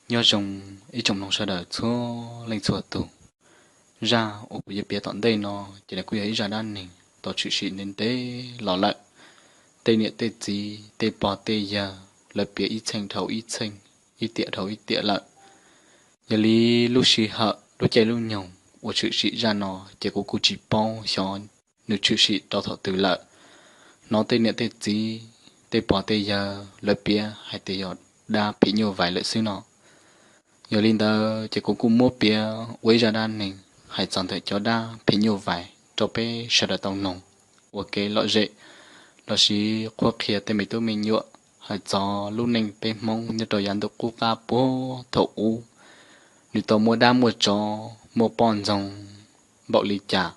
Nyob zoo ib tsoom mloog sawv daws txhua leej txhua tus. Zaj uas kuv yuav piav tom ntej no ces nws kuj yog ib zaj dab neeg tau tshwm sim ntev ntev los lawm. Tej niam tej txiv, tej pog tej yawg lawv piav ib txheej dhau ib txheej, ib tiam dhau ib tiam lawm. Yog li lub sij hawm lub caij lub nyoog uas tshwm sim zaj no ces kuv kuj tsis paub xyov nws tshwm sim rau thaum twg lawm. Hnov tej niam tej txiv, tej pog tej yawg lawv piav hais tias yog dab phim nyuj vais lawm xwb no. Yog li ntawd ces kuv kuj muab piav ua ib zaj dab neeg hais txog ntawm cov dab phim nyuj vais rau peb sawv daws tau mloog ua kev lom zem lossis qhuab qhia tej me tub me nyuam hais txog lub neej peb Hmoob nyob rau yav ntuj qub qab puag thaum ub, nws tau muaj dab muaj tsov muaj poj ntxoog npaum li cas.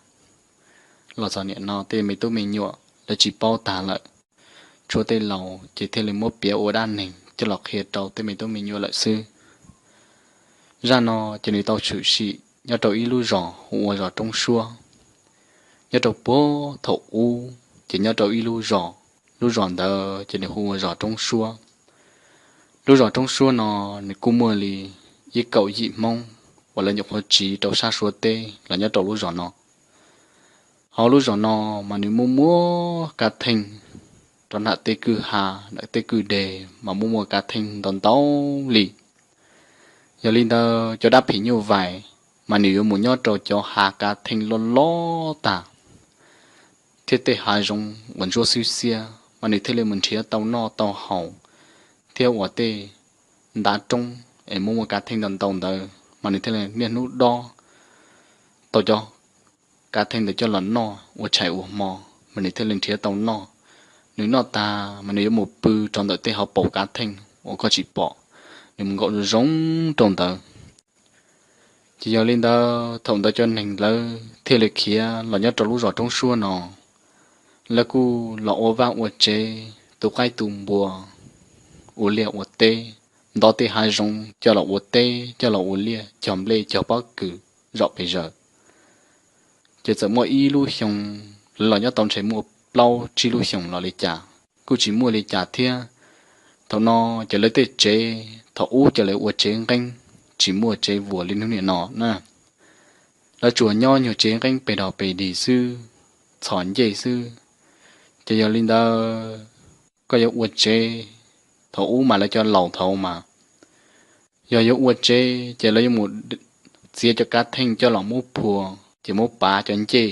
Los txog niaj no tej me tub me nyuam lawv tsis paub tag lawm, tshuav tej laus ces thiaj li muab piav ua dab neeg coj los qhia rau tej me tub me nyuam lawm xwb. Zaj no ces nws tau tshwm sim nyob rau ib lub zos hu ua zos Roob Suab. Nyob rau puag thaum ub ces nyob rau ib lub zos, lub zos ntawd ces nws hu ua zos Roob Suab. Lub zos Roob Suab no nws kuj muaj li ib kaum yim Hmoob uas lawv nyuam qhuav tsiv rau sab Suav teb los nyob rau lub zos no. Hauv lub zos no mas nws muaj muaj kav theej rau nram tej kwj ha, nram tej kwj deg mas muaj muaj kav theej ntau ntau li. Yog li ntawd cov dab phim nyuj vais mas nws yuav mus nyob rau cov hav kav theej loj loj tag thiab tej hav zoov uas ntsuab xwb xiab mas nws thiaj li mus nrhiav tau noj tau haus, thiab uas tej ntav roob es muaj muaj kav theej ntau ntau ntawd mas nws thiaj li niaj hnub dob tau cov kav theej ntawd coj los noj ua tshais ua hmo, mas nws thiaj li nrhiav tau noj. Nws noj tag mas nws yuav mus pw rau ntawm tej hauv paus kav theej uas koj tsis pom, nws mus nkaum zoo zoo rau ntawd. Ces yog li ntawd thaum ntawd cov neeg lawv thiaj li khiav los nyob rau lub zos Roob Suab no. Lawv kuj los ua vaj ua tsev, tu qaib tu npua, ua liaj ua teb, ntov tej hav zoov coj los ua teb coj los ua liaj, cog nplej cog pob kws zom pes zaws. Ces txawm muaj ib lub xyoo, lawv los nyob tau ntshe muaj plaub tsib lub xyoos los li cas, kuj tsis muaj li cas thiab. Thaum no ces lawv tej tsev thaum ub ces lawv ua tsev nqeeb, tsis muaj tsev vuas li hnub niaj no na. Lawv tsuas nyob nyuag tsev nqeeb pes dog pes dig xwb, txhos ncej xwb. Ces yog li ntawd, koj yuav ua tsev, thaum ub mas lawv cov laus thaud mas yog yuav ua tsev ces lawv yuav mus txiav cov kav theej coj los muab phua, ces muab pav cov ncej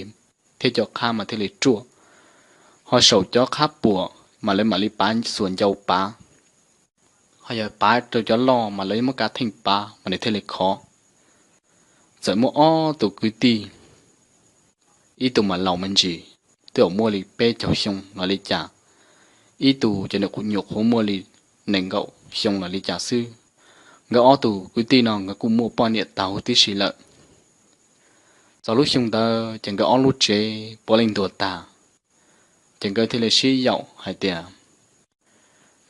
thiab cov qhab mas thiaj li ruaj. Ho saum cov qhab puam mas lawv mam li pav xuas ncau pav. Ho yog pav rau cov loj mas lawv yuav muab kav theej pav mas nws thiaj li khov. Txawm muaj ob tug kwv tij, ib tug mas laus me ntsis, twb muaj li peb caug xyoo los li cas, ib tug ces nws nyuam qhuav muaj li nees nkaum xyoo los li cas xwb. Nkawd ob tug kwv tij no nkawd kuj muaj poj niam tag huv tib si lawm. Txog lub xyoo ntawd ces nkawd ob lub tsev puav leej ntuag tag, ces nkawd thiaj li sib yaum hais tias,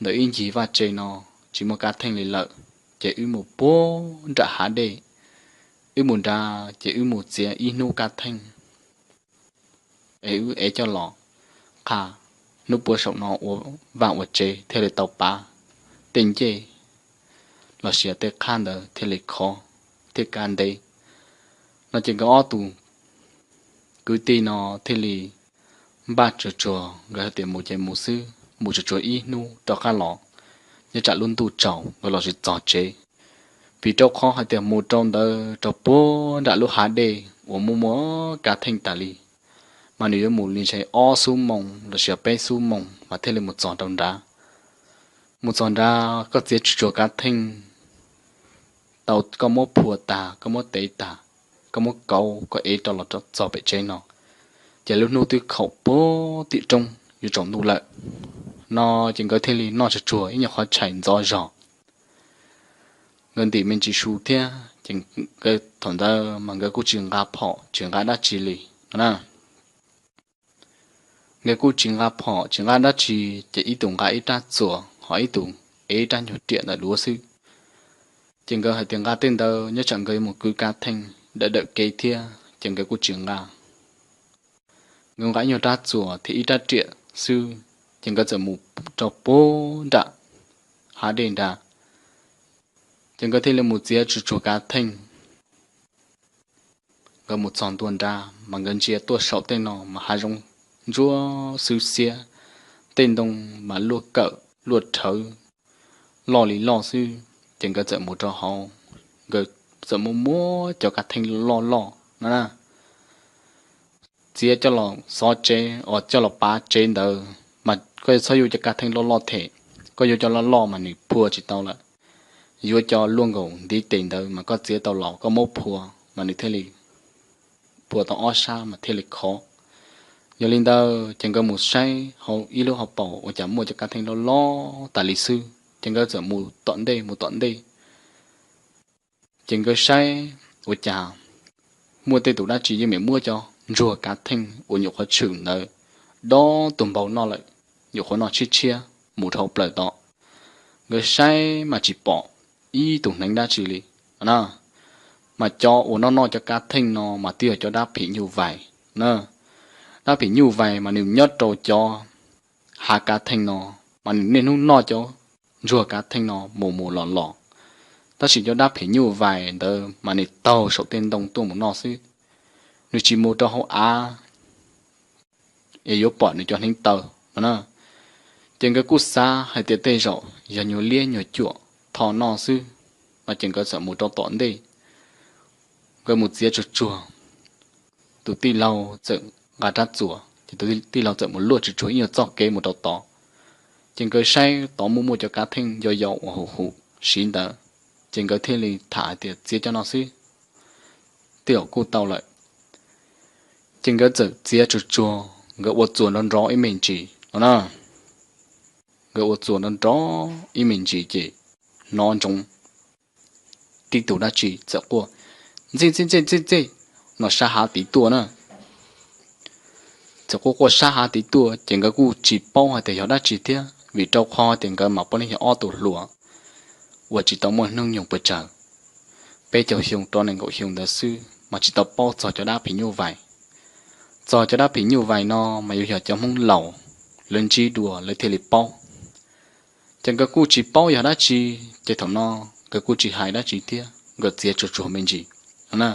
ntawm ib ncig vaj tse no tsis muaj kav theej li lawm, ces wb mus puag nram hav dej, wb mus nrad ces wb mus txiav ib hnub kav theej es wb ev coj los qha, hnub puav saum no ua vaj ua tsev thiaj li tau pav tej ncej los sis tej qhab ntawd thiaj li khov thiab kaj ntev. No ces nkawd ob tug kwv tij no thiaj li npaj tsuag tsuag, nkawd hais tias mus ces mus xwb, mus tsuag tsuag ib hnub rov qab los, nyob tsam lub ntuj tsaus nkawd los tsis txog tsev. Vim rau qhov hais tias mus rau ntawd rau puag nram lub hav dej uas muaj muaj kav theej tas li, mas nws yuav mus li ntshe ob xuab moos los sis peb xuab moos mas thiaj li mus txog rau nrad. Mus txog nrad koj txiav tsuag tsuag kav theej tau, koj muab phua tag, koj muab tev tag, koj muab kauv koj ev rau los txog pem tsev no, ces lub hnub twb khaum puag tim roob yuav tsaus ntuj lawm. No ces nkawd thiaj li noj tsuag tsuag ib nyuag qhov tshais ntxov zog. Nkawd ntim me ntsis su thiab ces nkawd thaum ntawd mas nkawd kuj tsis nqa phom tsis nqa dab tsi li no na. Nkawd kuj tsis nqa phom tsis nqa dab tsi, ces ib tug nqa ib rab txuas ho ib tug ev ib rab nyuag riam ntawm duav xwb. Ces nkawd hais tias nqa tej ntawd nyob tsam nkawd yuav mus kwv kav theej dawm dawm kev thiab ces nkawd kuj tsis nqa. Nkawd nqa ib nyuag rab txuas thiab ib rab riam xwb, ces nkawd txawm mus rau puag nram hav dej nrad. Ces nkawd thiaj li mus txiav tsuag tsuag kav theej. Nkawd mus txog ntua nrad mas nkawd ntsia tuaj saum tej no mas hav zoov ntsuab xwb xiab, tej ntoo mas luaj kawm luaj rhawv loj li loj xwb. Ces nkawd txawm mus rau hauv, nkawd txawm muab muab cov kav theej loj loj no na, txiav coj los xov tsev uas coj los pav tsev ntawd. Mas koj yuav txhob yuav cov kav theej loj loj them, koj yuav cov loj loj mas nws phua tsis tau lawm. Yuav cov luaj nkaus ntiv tes ntawd mas koj txiav tau los koj muab phua mas nws thiaj li phua tau ob sab mas thiaj li khov. Yog li ntawd ces nkawd mus saib hauv ib lub hauv paus ua cas muaj cov kav theej loj loj tas li xwb. Ces nkawd txawm mus tom ntej mus tom ntej. Ces nkawd saib ua cas muaj tej tus dab tsi yeej meem muab cov ntsuag kav theej uas nyuam qhuav tshwm ntawd dob tus npau noj lawm, nyuam qhuav noj tshiab tshiab mus dhau plaws tod. Nkawd saib mas tsis pom ib tus hneev dab tsi li na. Mas cov uas noj noj cov kav theej no mas twb yog cov dab phim nyuj vais na. Dab phim nyuj vais mas nws nyob rau cov hav kav theej no, mas nws niaj hnub noj cov ntsuag kav theej no mus mus los los. Tab sis cov dab phim nyuj vais ntawd mas nws taug saum tej ntoo tuaj mus noj xwb, nws tsis mus rau hauv av es yuav pom nws cov hneev taw no na. Ces nkawd kuj xav hais tias tej zaum yog nyuag liab nyuag cuam tho noj xwb no, ces nkawd txawm mus rau tom ntej. Nkawd mus txiav tsuag tsuag, tus tij laug txawm nqa rab txuas, ces tus tij laug txawm mus luaj tsuag tsuag ib nyuag txoj kev mus rau tod. Ces nkawd saib tod muaj muaj cov kav theej yau yau uas huv huv siv ntawd, ces nkawd thiaj li tham hais tias txiav cov no xwb, tej zaum kuj tau lawm. Ces nkawd txawm txiav tsuag tsuag, nkawd ua txuas nrov nrov ib me ntsis no na. Nkawd ua txuas nrov nrov ib me ntsis ces hnov ntsoov tib tug dab tsi txawm quaj ntxij ntxij ntxij ntxij ntxij no sab hav tid tuaj na. Txawm quaj quaj sab hav tid tuaj ces nkawd kuj tsis paub hais tias yog dab tsi thiab, vim rau qhov tias nkawd mas puav leej yog ob tug hluas uas tsis tau muaj hnub nyoog pes tsawg, peb caug xyoo rau nees nkaum xyoo ntawd xwb mas tsis tau paub txog cov dab phim nyuj vais. Txog cov dab phim nyuj vais no mas yuav yog cov Hmoob laus lawv ntsib dua lawv thiaj li paub. Ces nkawd kuj tsis paub yog dab tsi, ces thaum no nkawd kuj tsis hais dab tsi thiab, nkawd txiav tsuag tsuag me ntsis no na,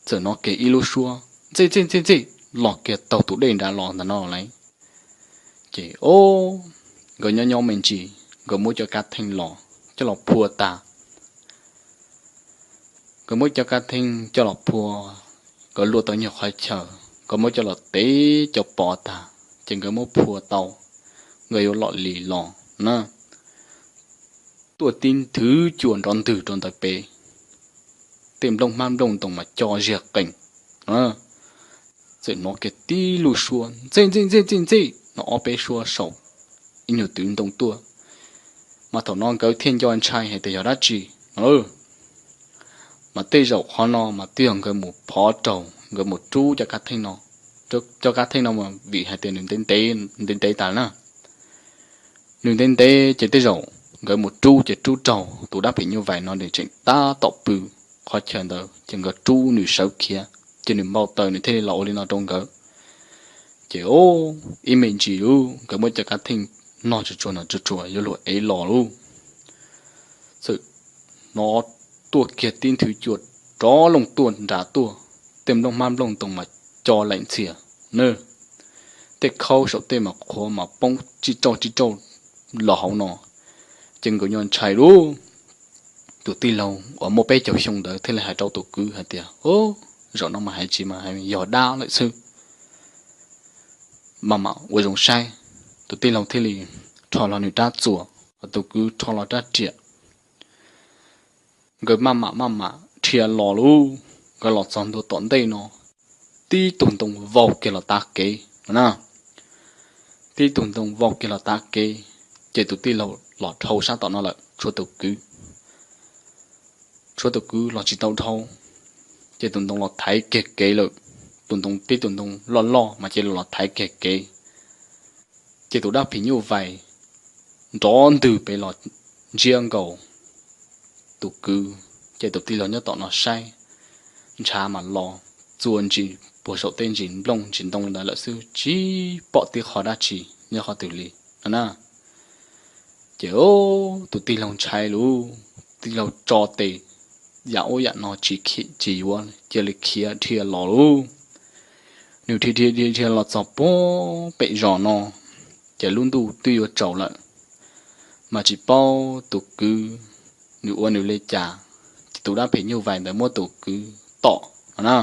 txawm hnov kiag ib lub suab ntxij ntxij ntxij ntxij los kiag taug tus dej nrad los ntawm no lawm. Ces o, nkawd nyob nyob me ntsis, nkawd muab cov kav theej los coj los phua tas. Nkawd muab cov kav theej coj los phua, nkawd luaj tau nyuag qhov chaw, nkawd muab coj los tev cov pov tag, ces nkawd muab phua tau, nkawd yuav lom li los na. Tuaj tib nthwv cua nrov ntwg rau ntawm pem, tej nplooj hmab nplooj ntoos mas co ziag qees. Txawm hnov kiag tib lub suab ntxij ntxij ntxij ntxij ntxij no ob peb suab saum ib nyuag twv ntoo tuaj. Mas thaum no nkawd thiaj nco ntshai hais tias yog dab tsi no. Mas tej zaum qhov no mas twb yog nkawd mus phov raug, nkawd mus rub cov kav theej no. Cov kav theej no mas vim hais tias nws ntev ntev ntev ntev tas na, nws ntev ntev ces tej zaum nkawd mus rub ces rub raug tus dab phim nyuj vais no nws tseem tab tom pw qhov chaw ntawd, ces nkawd rub nws sawv khiav, ces nws npau taws nws thiaj li los ua li no rau nkawd. Ces o, ib me ntsis lub nkawd muab cov kav theej no tsuag tsuag no tsuag tsuag yuav luag ev los lub, txawm hnov tuaj kiag tib nthwv cua rov looj tuaj nrad tuaj, tej nplooj hmab nplooj ntoos mas co laim ntxhias na, tej khaub saum tej mas qhuav mas poob tsib rauj tsib rauj los hauv no. Ces nkawd nco ntshai lub, tus tij laug uas muaj peb caug xyoo ntawd thiaj li hais rau tus kwv hais tias, Zaum no mas hais tsis mas yog dab lawm xwb, maj mam ua zoo saib. Tus tij laug thiaj li rho los nws rab txuas, tus kwv rho los rab riam. Nkawd maj mam maj mam dhia los lub, nkawd los txog ntua tom ntej no, tib tug ntoo vau kiag los tav kev no na. Tib tug ntoo vau kiag los tav kev, ces tus tij laug los dhau sab tom no lawm, tshuav tus kwv. Tshuav tus kwv los tsis tau dhau, ces tus ntoo los thaiv kiag kev lawm. Tus ntoo, tib tus ntoo loj loj mas cia li los thaiv kiag kev, ces tus dab phim nyuj vais nrov ntwg pem los ntsiab nkaus tus kwv, ces tus tij laug nyob tom no saib, ntshav mas los txua ntsis puag saum tej ntsis nplooj ntsis ntoo ntawd lawm xwb, tsis pom tib qho dab tsi nyob qhov twg li no na. Ces tus tij laug ntshai lub, tij laug tso tes yam ub yam no tsis khiav tsis yuav, cia li khiav dhia los lauj. Nws dhia dhia dhia dhia los txog puag pem zos no, ces lub ntuj twb yuav tsaus lawm, mas tsis paub tus kwv nws ua nws li cas, ces tus dab phim nyuj vais ntawd muab tus kwv tom no na.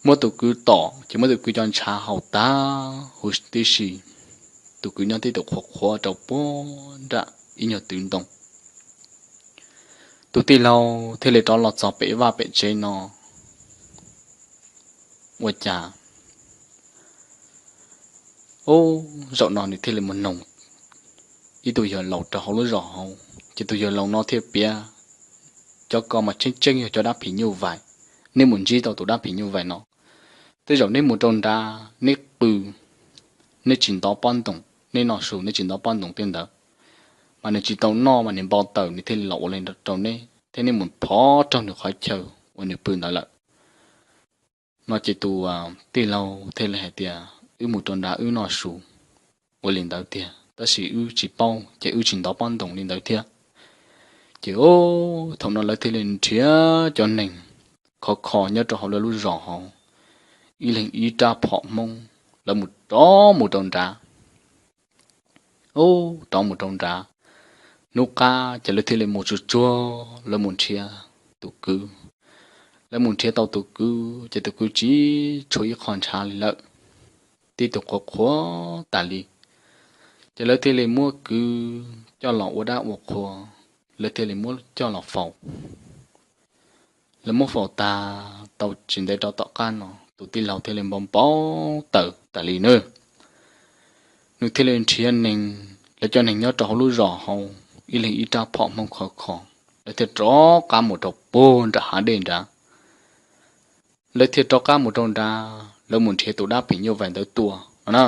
Muab tus kwv tom ces muab tus kwv cov ntshav haus tag huv tib si. Tus kwv nyob tib tug qhuav qhuav rau puag nram ib nyuag twg ntoo. Tus tij laug thiaj li rov los txog pem vaj pem tsev no, ua cas ub, zaum no nws thiaj li mus noog ib tug yawg laus rau hauv lub zos hauv, ces tus yawg laus no thiaj piav, cov ko mas tseeb tseeb yog cov dab phim nyuj vais, nej mus ntsib tau tus dab phim nyuj vais no, tej zaum nej mus rau nrad nej qw, nej tsis ntov pob ntoos, nej noj su nej tsis ntov pob ntoos tej ntawd, mas nws tsis tau noj mas nws npau taws nws thiaj li los ua li rau nej thiab nej mus phov raug nws qhov chaw uas nws pw ntawd lawm. No ces tus tij laug thiaj li hais tias wb mus rau nrad wb noj su ua li ntawd tiag, tab sis wb tsis paub ces wb tsis ntov pob ntoos li ntawd thiab. Ces thaum no lawv thiaj li nrhiav cov neeg khov kho nyob rau hauv lawv lub zos hauv, ib leeg ib rab phom Hmoob, lawv mus rov mus rau nrad. Ub, rov mus rau nrad, hnub qab ces lawv thiaj li mus tsuag tsuag, lawv mus nrhiav tus kwv. Lawv mus nrhiav tau tus kwv ces tus kwv tsis tshuav ib qho ntshav li lawm, tib tug qhuav qhuav tas li. Ces lawv thiaj li muab kwv coj los ua dab ua qhua, lawv thiaj li muab coj los faus. Lawv muab faus tag tau tsis ntev rau tom qab no tus tij laug thiaj li npau npau taws tas li nawb. Nws thiaj li nrhiav neeg, lawv cov neeg nyob rau hauv lub zos hauv, ib leeg ib rab phom Hmoob khov kho, lawv thiaj rov qab mus rau puag nram hav dej nrad. Lawv thiaj rov qab mus rau nrad, lawv mus nrhiav tus dab phim nyuj vais ntawd tua no na.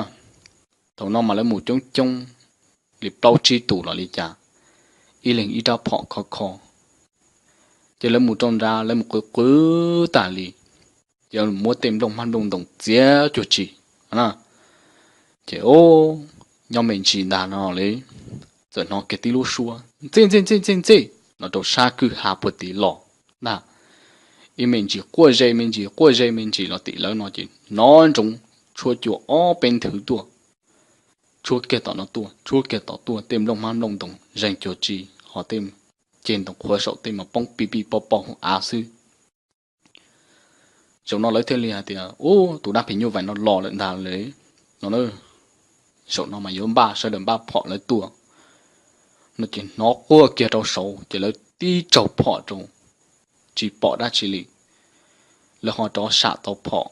Thaum no mas lawv mus coob coob li plaub tsib tus los li cas, ib leeg ib rab phom khov kho. Ces lawv mus rau nrad lawv mus qw qw tas li, ces muab tej nplooj hmab nplooj ntoos txiav cuag tsi no na. Ces nyob me ntsis ntag no li, txawm hnov kiag tib lub suab ntxij ntxij ntxij ntxij ntxij no rau sab kwj ha puag tim los ntag. Ib me ntsis quaj ze me ntsis quaj ze me ntsis los tim lawv no ces hnov ntsoov tshuab cua ob peb nthwv tuaj, tshuab kiag tom no tuaj tshuab kiag tom tuaj, tej nplooj hmab nplooj ntoos zeeg cuag tsi, ho tej ceg ntoo qhuav saum tej mas poob pij pij poj poj hauv av xwb. Zaum no lawv thiaj li hais tias ub, tus dab phim nyuj vais no los lawm ntag li no. Zaum no mas yuav npaj sawv daws npaj phom lawv tuaj no. Ces hnov quaj kiag rau saud ces lawv tib tsaug phom rau, tsis pom dab tsi li. Lawv ho rov sam tau phom,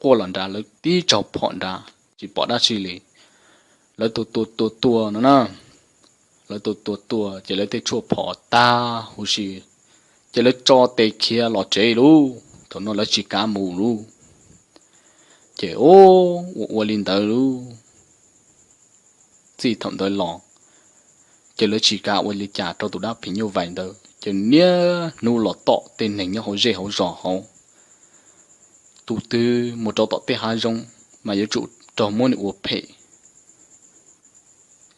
quaj los nrad lawv tib tsaug phom nrad tsis pom dab tsi li. Lawv tua tua tua tua no na, lawv tua tua tua ces lawv tej tshuaj phom tag huv si, ces lawv tso tes khiav los tsev lauj. Thaum no lawv tsis kav mus lauj. Ces ua ua li ntawd lauj, txij thaum ntawd los ces lawv tsis kav ua li cas rau tus dab phim nyuj vais ntawd, ces niaj hnub los tom tej neeg nyob hauv zej hauv zos hauv. Tus twg mus rau tom tej hav zoov mas yuav tsum raug muab nws ua phem,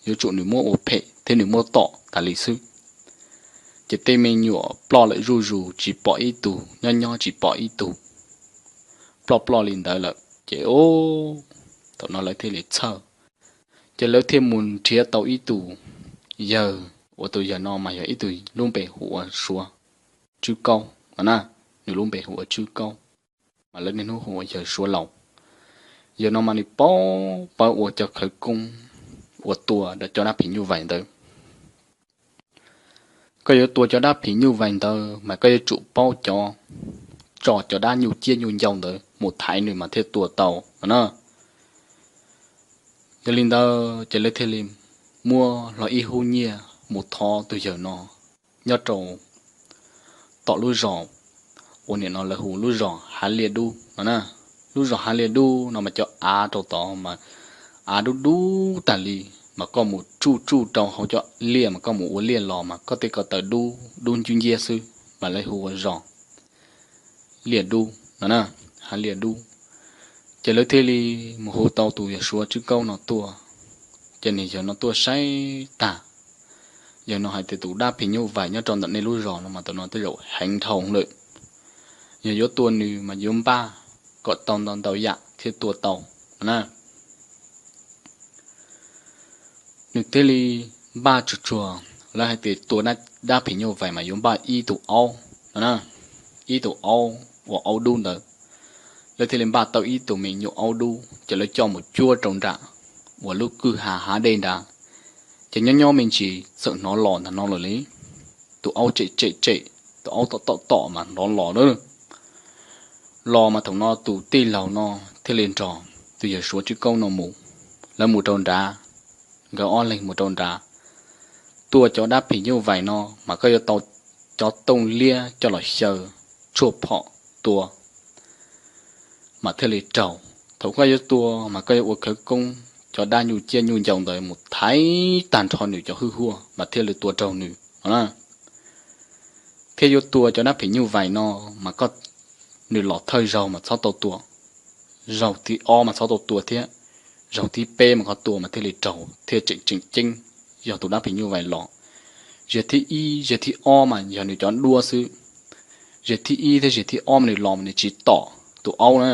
yuav tsum nws muab ua phem thiab nws muab tom tas li xwb. Ces tej me nyuam ploj lawm zuj zus tsis pom ib tug, nyob nyob tsis pom ib tug, ploj ploj li ntawd lawm ces thaum no lawv thiaj li txhawj. Ces lawv thiaj mus nrhiav tau ib tug yawg, uas tus yawg no mas yog ib tug lub npe hu ua Suav Tswb Kaub no na. Nws lub npe hu ua Tswb Kaub, mas lawv niaj hnub hu ua yawg Suav Laus. Yawg no mas nws paub pawg ua cov khawv koob, ua tua cov dab phim nyuj vais ntawd. Koj yuav tua cov dab phim nyuj vais ntawd mas koj yuav tsum paub cov, tso cov dab nyuj ciab nyuj ncau ntawd mus thaiv nws mas thiaj tua tau no na. Yog li ntawd ces lawv thiaj li muab hlo ib hub nyiaj mus thov tus yawg no nyob rau tom lub zos uas nim no lawv hu lub zos Hav Liaj Dub no na. Lub zos Hav Liaj Dub no mas cov av rau tod mas av dub dub tas li, mas koj mus tsuj tsuj rau hauv cov liaj mas koj mus ua liaj los mas koj tej ko taw dub dub ncwb nciab xwb, mas lawv hu ua zos Liaj Dub no na, Hav Liaj Dub. Ces lawv thiaj li mus hu tau tus yawg Suav Tswb Kaub no tuaj. Ces nws yawg no tuaj saib tag, Yog no hais tias tus dab phim nyuj vais nyob rau ntawm nej lub zos no mas tus no tej zaum heev dhau lawm. Yog yuav tua nws mas yuav npaj kom tau ntau ntau yam thiaj tua tau no na. Nws thiaj li npaj tsuag tsuag, lawv hais tias tua dab phim nyuj vais mas yuav npaj ib tug aub no na, ib tug aub uas aub dub ntawd. Lawv thiaj li npaj tau ib tug me nyuam aub dub ces lawv coj mus cuab rau nram uas lub kwj ha hav dej nrad. Ces nyob nyob me ntsis txawm hnov los ntag no lawm li. Tus aub tsem tsem tsem, tus aub tom tom tom mas hnov los lawm. Los mas thaum no tus tij laug no thiaj li nrog tus yawg Suav Tswb Kaub no mus, lawv mus rau nrad, nkawd ob leeg mus rau nrad. Tua cov dab phim nyuj vais no mas koj yuav tau cov tooj liab coj los xyaw tshuaj phom tua mas thiaj li raug. Thaum koj yuav tua mas koj yuav ua khawv koob cov dab nyuj ciab nyuj ncau ntawd mus thaiv tag nrho nws cov hwj huaj mas thiaj li tua raug nws no na. Thiab yuav tua cov dab phim nyuj vais no mas koj, nws los thawj zaug mas txhob tau tua, zaug thib ob mas txhob tau tua thiab, zaug thib peb mas koj tua mas thiaj li raug thiaj tseem tseem ceeb yog tus dab phim nyuj vais los. Zaug thib ib zaug thib ob mas yog nws cov duab xwb. Zaug thib ib thiab zaug thib ob mas nws los mas nws tsis tom tus aub na.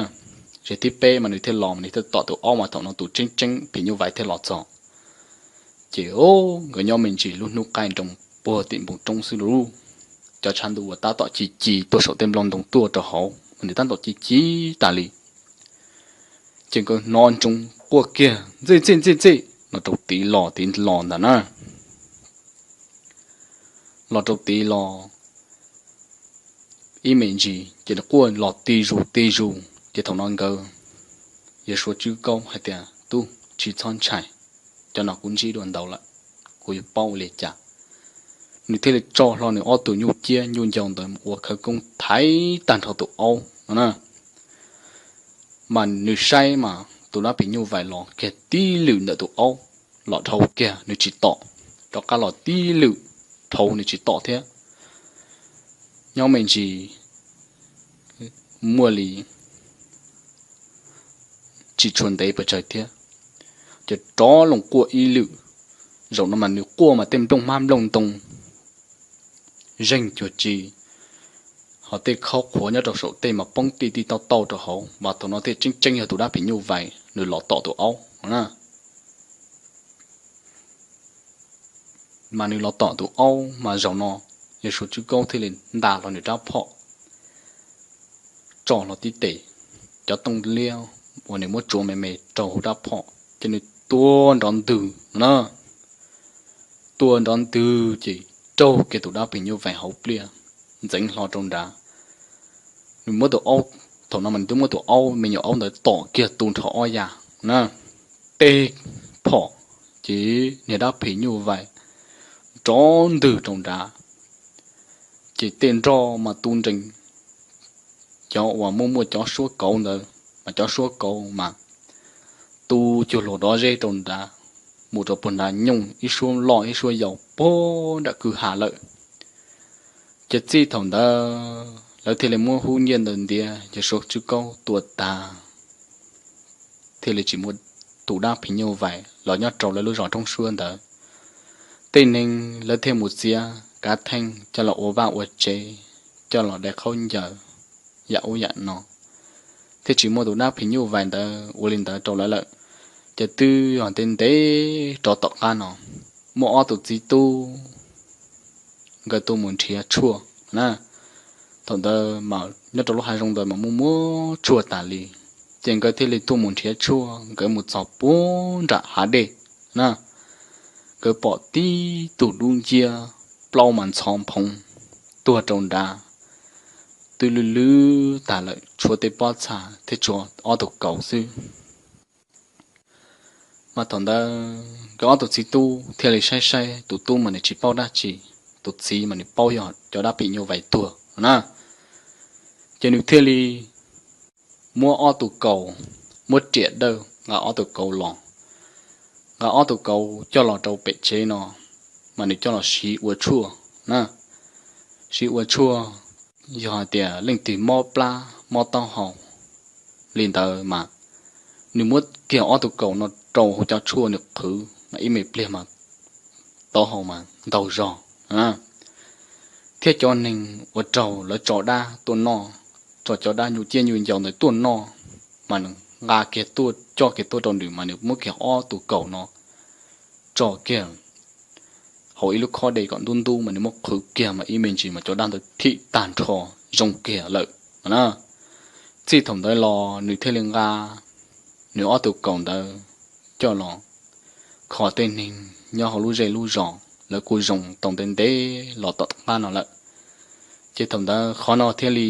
Zaug thib peb mas nws thiaj los mas nws thiaj tom tus aub mas thaum no tus tseeb tseeb phim nyuj vais thiaj los txog. Ces nkawd nyob me ntsis lub hnub qaij nroo puag tim npoo roob xwb lauj. Cov tshav ntuj uas tab tom ci ci tuaj saum tej nplooj ntoo tuaj rau hauv mas nws tab tom ci ci tas li. Ces nkawd hnov ntsoov quaj kiag ntxij ntxij ntxij ntxij no rau tid los tid los ntag na. Los rau tid los ib me ntsis ces nws quaj los ti zus ti zus ces thaum no nkawd, yawg Suav Tswb Kaub hais tias, Tub, tsis txhob ntshai, cov no kuv ntsib dua ntau lawm, kuv yuav paub ua li cas. Nws thiaj li tso hlo nws ob tug nyuj ciab nyuj ncau ntawd ua khawv koob thaiv tag nrho tus aub no na. Mas nws saib mas tus dab phim nyuj vais los kiag tib lwm ntawm tus aub, los dhau kiag nws tsis tom, rov qab los tib lwm dhau nws tsis tom thiab. Nyob me ntsis muaj li tsis tshua ntev pes tsawg thiab, ces rov loo quaj ib lwm. Zaum no mas nws quaj mas tej nplooj hmab nplooj ntoo zeeg cuag tsi, ho tej khaub qhuav nyob rau saum tej mas poob tij tij tauj tauj rau hauv, mas thaum no thiaj tseeb tseeb yog tus dab phim nyuj vais nws los tom tus aub no na. Mas nws los tom tus aub mas zaum no yawg Suav Tswb Kaub thiaj li nta hlo nws rab phom tso hlo tib tes, cov tooj liab uas nws muab tsuav me me rau hauv rab phom ces nws tua nrov ntws no na. Tua nrov ntws ces raug kiag tus dab phim nyuj vais hauv pliaj, ntxeev hlo rau nrad. Nws muab tus aub, thaum no mas nws twb muab tus aub me nyuam aub ntawd tom kiag tu nrho ob yam na, tej phom ces niag dab phim nyuj vais nrov ntws rau nrad, ces tej nroj mas tu nrees. Cov uas muaj muaj cov suab kauv ntawd mas cov suab kauv mas tu cuag luag dov zeb rau nrad, mus rau puag nrad nyooj ib suab loj ib suab yau puag nram kwj ha lawm. Ces txij thaum ntawd lawv thiaj li muab hub nyiaj ntawd ntiav yawg Suav Tswb Kaub tua tas, thiaj li tsis muaj tus dab phim nyuj vais los nyob rau lawv lub zos roob suab ntawd. Tej neeg lawv thiaj mus txiav kav theej coj los ua vaj ua tsev, coj los dai khaub ncaws, yam ub yam no, thiaj tsis muaj tus dab phim nyuj vais ntawd ua li ntawd rau lawv lawm. Ces twb yog ntev ntev rov tom qab no, muaj ob tug txiv tub nkawd tuaj mus nrhiav tshuaj na. Thaum ntawd mas nyob rau lub hav zoov ntawd mas muaj muaj tshuaj tas li, ces nkawd thiaj li tuaj mus nrhiav tshuaj. Nkawd mus txog puag nram hav dej na, nkawd pom tib tug dub nciab plaub mas ntxhov nphoo tuag rau nrad, twb lwj lwj tag lawm, tshuav tej pob txha thiab tshuav ob tug kaus xwb. Mas thaum ntawd nkawd ob tug txiv tub thiaj li saib saib tus tub mas nws tsis paub dab tsi, tus txiv mas nws paub yog cov dab phim nyuj vais tuag na. Ces nws thiaj li muab ob tug kaus, muab riam dawj nqa ob tug kaus los, nqa ob tug kaus coj los rau pem tsev no, mas nws coj los siv ua tshuaj na. Siv ua tshuaj, yog hais tias leej twg mob plab mob taub hau li ntawd mas nws muab kiag ob tug kaus no rau hauv cov tshuaj nws qhwv mas ib me pliag mas taub hau mas ntau zog. Thiab cov neeg uas raug lawv tso dab tuaj noj, tso cov dab nyuj ciab nyuj ncaus ntawd tuaj noj, mas nws nqa kiag tuaj coj kiag tuaj rau nws mas nws muab kiag ob tug kaus no tso kiag hauv ib lub khob dej kom ntub ntub mas nws muab qhwv kiag mas ib me ntsis mas cov dab ntawd thim tag nrho zoo kiag lawm na. Txij thaum ntawd los nws thiaj li nqa nws ob tug kaus ntawd coj los kho tej neeg nyob hauv lub zej lub zos lawv kuj zoo tau ntev ntev los tom qab no lawm. Ces thaum ntawd qhov no thiaj li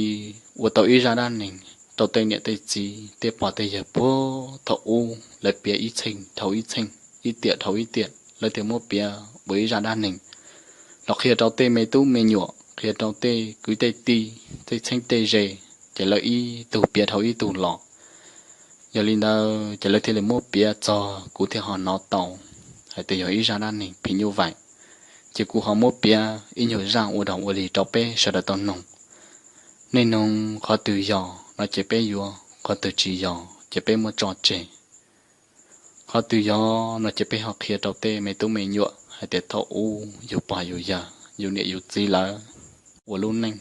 ua tau ib zaj dab neeg rau tej niam tej txiv tej pog tej yawg puag thaum ub lawv piav ib txheej dhau ib txheej, ib tiam dhau ib tiam lawv thiaj muab piav ua ib zaj dab neeg los qhia rau tej me tub me nyuam, qhia rau tej kwv tej tij, tej txheeb tej ze, ces lawv ib tug piav dhau ib tug los. Yog li ntawd ces lawv thiaj li muab piav txog kuv thiaj ho hnov tau hais tias yog ib zaj dab neeg phim nyuj vais. Ces kuv ho muab piav ib nyuag zaj ua dog ua dig rau peb sawv daws tau noog. Nej noog qhov twg yog no ces peb yuav, qhov twg tsis yog ces peb muab tso tseg. Qhov twg yog no ces peb ho qhia rau tej me tub me nyuam hais tias thaum ub yus pog yus yawg yus niam yus txiv lawv ua lub neej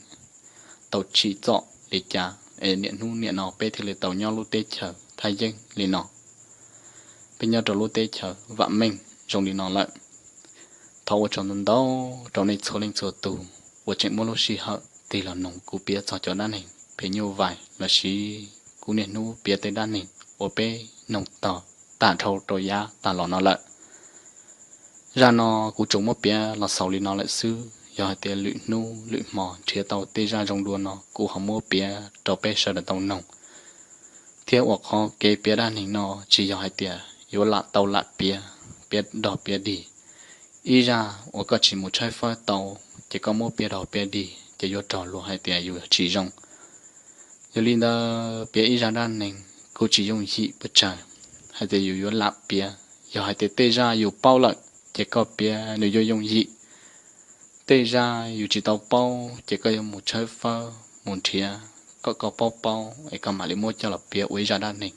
tau tsim txom li cas es niaj hnub niam no peb thiaj li tau nyob lub teb chaws thaj yeeb li no. Peb nyob rau lub teb chaws vam meej zoo li no lawm. Thov ua tsaug ntau ntau rau nej txhua leej txhua tus uas tseem muab lub sij hawm tig los noog kuv piav txog cov dab neeg phim nyuj vais lossis kuv niaj hnub piav tej dab neeg uas peb noog tag dhau rau yav tag los no lawm. Zaj no kuv tsuas muab piav los xaus li no lawm xwb, yog hais tias lwm hnub lwm hmo nrhiav tau tej zaj zoo dua no kuv ho muab piav rau peb sawv daws tau noog. Thiab ua qhov kev piav dab neeg no tsis yog hais tias yuav lam tau lam piav, piav dog piav dig. Ib zaj uas koj tsis mus tshawb fawb tau ces koj muab piav dog piav dig ces yuav raug luag hais tias yus tsis zoo. Yog li ntawd piav ib zaj dab neeg kuj tsis yooj yim pes tsawg hais tias yus yuav lam piav. Yog hais tias tej zaj yus paub lawm ces koj piav nws yuav yooj yim. Tej zaj yus tsis tau paub ces koj yuav mus tshawb fawb mus nrhiav kom koj paub paub es koj mam li muab coj los piav ua ib zaj dab neeg.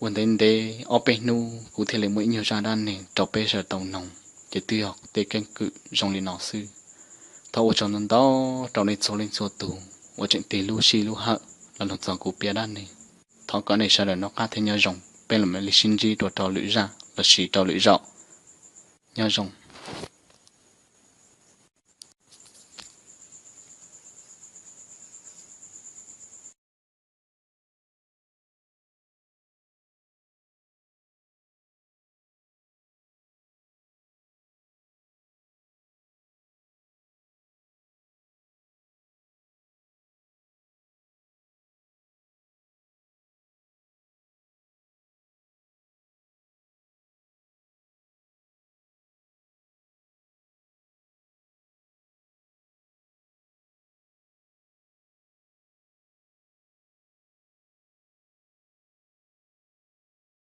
Ua ntev ntev ob peb hnub kuv thiaj li muaj ib nyuag zaj dab neeg rau peb sawv daws tau noog, ces twb yog tej keeb kwm zoo li no xwb. Thov ua tsaug ntau ntau rau nej txhua leej txhua tus uas tseem tig lub sij lub hawm los noog txog kuv piav dab neeg. Thov kom nej sawv daws noj qab thiab nyob zoo, peb mam li sib ntsib dua rau lwm zaj lossis rau lwm zaus. Nyob zoo.